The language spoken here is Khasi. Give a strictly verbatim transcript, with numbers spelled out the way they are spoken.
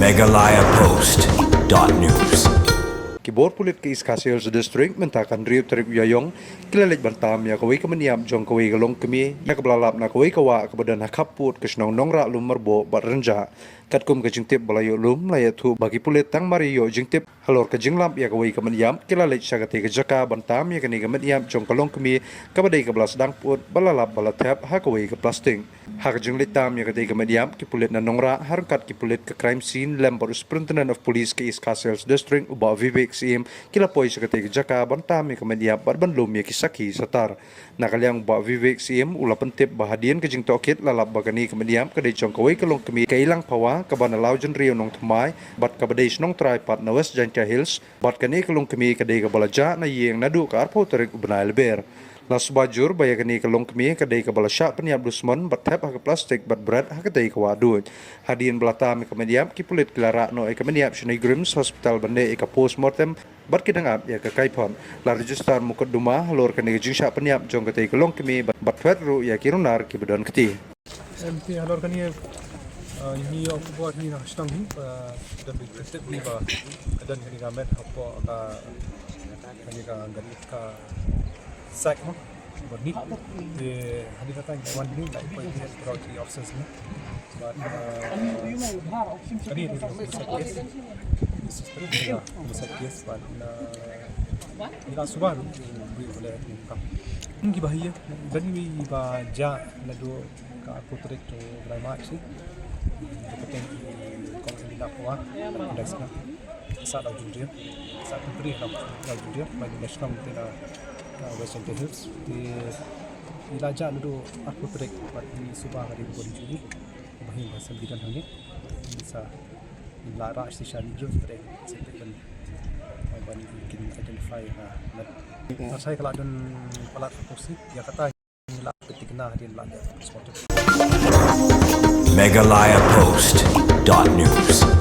Meghalaya Post dot news. Ki bor pulit ka East Khasi Hills District mynta ka hynriew tarik u Ïaïong ki la leit ban tam ïa kawei ka mynïap jong kawei ka longkmie ïa kaba la lap na kawei ka wah kaba don ha khappud ka shnong Nongrah Lummerbok bad Rynjah. Katkum ka jingtip ba la ïoh lum, la ïathuh ba ki pulit tang mar ïoh jingtip halor ka jinglap ïa kawei ka mynïap, ki la leit sha katei ka jaka ban tam ïa kane ka mynïap jong ka longkmie kaba dei kaba la sdang pud, ba la lap ba la thep ha kawei ka plastik. Ha ka jingleit tam ïa katei ka mynïap, ki pulit na Nongrah ha ryngkat ki pulit ka crime scene lem bad u Superintendent of Police ka East Khasi Hills District, u Bah Vivek Syiem, ki la poi sha katei ka jaka ban tam ïa ka mynïap bad ban lum ïa ki sakhi shatar. Na ka liang u Bah Vivek Syiem u la pyntip ba hadien ka jingtohkit la lap ba kane ka mynïap ka dei jong kawei ka longkmie ka Ilang Phawa kaba na Lawjynriew Nongthymmai bad kaba dei shnong trai pat na West Jaintia Hills, bad kane ka longkmie ka dei kaba la jah na ïing naduh ka arphew tarik u bnai Lber. La suba jur ba ïa kane ka longkmie ka dei kaba la shah pynïap dusmon bad thep ha ka plastik bad bret ha katei ka wah duid. Hadien ba la tam ïa ka mynïap, ki pulit ki la rah noh ïa ka mynïap sha NEIGRIHMS Hospital ban leh ïa ka post mortem bad ki dang ap ïa ka kaiphod. La register mukotduma halor kane ka jingshah pynïap jong katei ka longkmie bad, bad thwet ruh ïa ki runar kiba don kti. Em, te halor kane, eh, ngi ïoh khubor hi na shnong hi, eh, don ba tip hi ba ka don kane ka met hapoh ka, kane ka gari ka sak mo. Bad ni, te hadien kata ngi wan ni, la ïoh poi ki officers ni. Bad, eh, kane ni homicide case. This is the homicide case, bad, eh, ngi la suba ruh, ngi boleh ni ka. Ngi ba hi, don ngi ba jah naduh ka arphew tarik u bnai March hi. Ka pateng i kong Selina Pua, Dai Sna. Sa Lawjynriew. Sa Putri Lawjynriew, mai na shnong te na, uh, West Jaintia Hills. Te i la jah naduh arphew tarik, bad ngi suba ka dei bun juli. Ba hi ba sem bidan hangne. Sa la rah shisha ni jur tarik. Sa te kan, uh, ban kin identify, uh, na. Sa ka la don palat fokusi, ïa kata. Ngi la pynthikna hadien la postmortem. Meghalaya Post dot news.